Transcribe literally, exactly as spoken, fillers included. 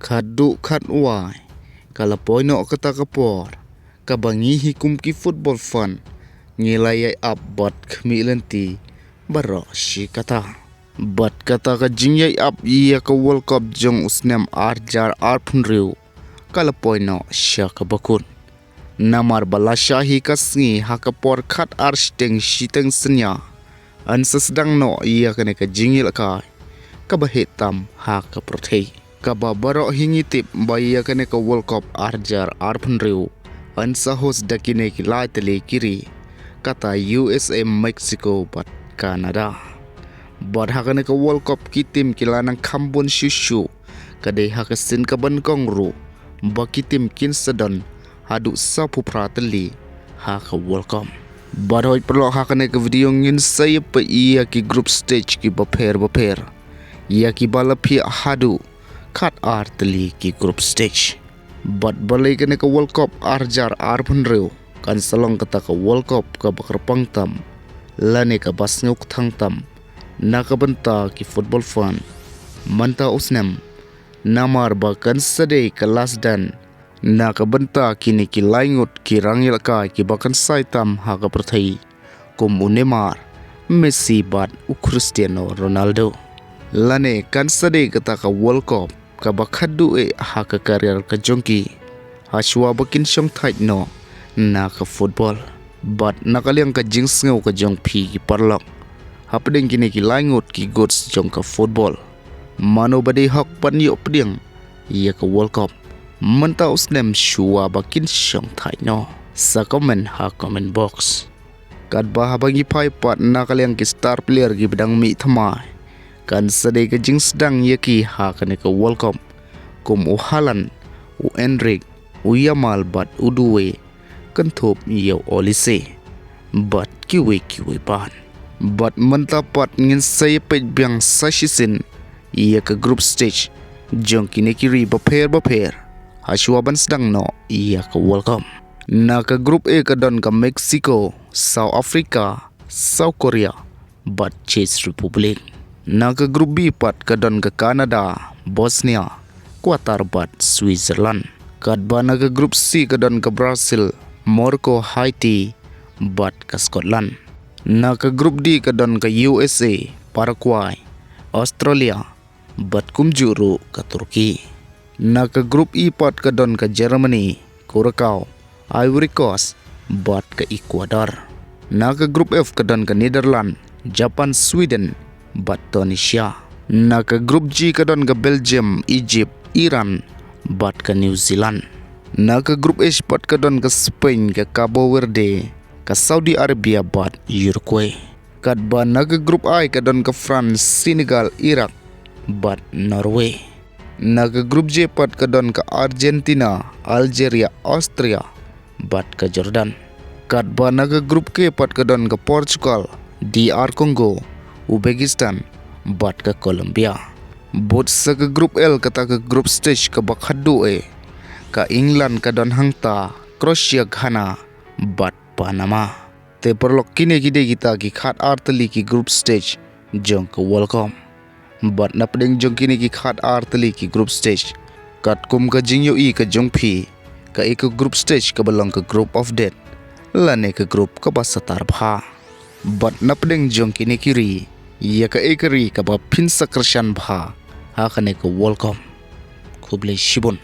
Khatduh khatwai ka la poi noh kata ka por kaba ngi hi kum ki football fan ngi la ïai ap bad khmih lynti baroh shi katta. Bad kata ka jingïai ap ïa ka World Cup jong u snem ar hajar arphew hynriew ka la poi noh sha kaba kut. Namar ba la shah hi ka sngi ha ka por khatar shiteng shiteng synñia, yn sa sdang noh ïa kane ka jingïalehkai kaba heh tam ha ka pyrthei, kaba baroh hi ngi tip ba ïa kane ka World Cup ar hajar arphew hynriew yn sa host da kine ki lai tylli ki ri, kata U S A, Mexico bad Canada. Bad ha kane ka World Cup ki team ki la nang kham bun shuh shuh, ka dei ha ka sien kaba nyngkong ruh ba ki team kin sa don haduh sawphew phra tylli ha ka World Cup. Bad hooid paralok, ha kane ka video ngin sa ïa peit ïa ki group stage kiba pher bapher, ïa kiba la phiah haduh khatar tylli ki group stage. Bad balei kane ka World Cup ar hajar arphew hynriew kan sa long kata ka World Cup kaba kyrpang tam lane kaba sngewkthang tam na ka bynta ki football fan mynta u snem, namar ba kan sa dei ka last dance na ka bynta kine ki lai ngut ki rangïalehkai kiba kynsai tam ha ka pyrthei, kum u Neymar, Messi bad u Cristiano Ronaldo. Lane kan sa dei kata ka World Cup kaba khatduh eh ha ka career ka jong ki, hashwa ba kin shong thait noh na ka football. Bad na ka liang ka jingsngew ka jong phi ki paralok, hapdeng kine ki lai ngut ki goats jong ka football, mano ba dei hok ban ïoh pdiang ïa ka World Cup mynta u snem shuwa ba kin shong thait noh? Sa comment ha comment box. Katba haba ngi phai pat na ka liang ki star player kiba dang mih thymmai, kan sa dei ka jingsdang ïa ki ha kane ka World Cup, kum u Haaland, u Endrick, u Yamal bad u Doué, kynthup ïa u Olise bad kiwei kiwei pat. Bad mynta pat ngin sa ïa peit biang sa shisien ïa ka group stage jong kine ki ri bapher bapher, hashwa ban sdang noh ïa ka World Cup. Na ka group A ka don ka Mexico, South Africa, South Korea bad Czech Republic. Na ka group B pat ka don ka Canada, Bosnia, Qatar bad Switzerland. Katba na ka group C ka don ka Brazil, Morocco, Haiti bad ka Scotland. Na ka group D ka don ka U S A, Paraguay, Australia bad kumjuh ruh ka Turkey. Na ka group E pat ka don ka Germany, Curacao, Ivory Coast bad ka Ecuador. Na ka group F ka don ka Netherlands, Japan, Sweden bad Tunisia. Na ka group G ka don ka Belgium, Egypt, Iran bad ka New Zealand. Na ka group H pat ka don ka Spain, ka Cabo Verde, ka Saudi Arabia bad Uruguay. Katba na ka group I ka don ka France, Senegal, Iraq bad Norway. Na ka group J pat ka don ka Argentina, Algeria, Austria bad ka Jordan. Katba na ka group K pat ka don ka Portugal, D R Congo, Uzbekistan bad ka Colombia. Bud sa ka group L, kata ka group stage kaba khatduh eh, ka England ka don hangta, Croatia, Ghana bad Panama. Te paralok, kine ki dei kita ki khatar tylli ki group stage jong ka World Cup. Bad napdeng jong kine ki khatar tylli ki group stage, katkum ka jingïohi ka jong phi, kaei ka group stage kaba long ka group of death, lane ka group kaba satar bha? Bad napdeng jong kine ki ri, ïa kaei ka ri kaba phin sa kyrshan bha ha kane ka World Cup? Khublei shibun.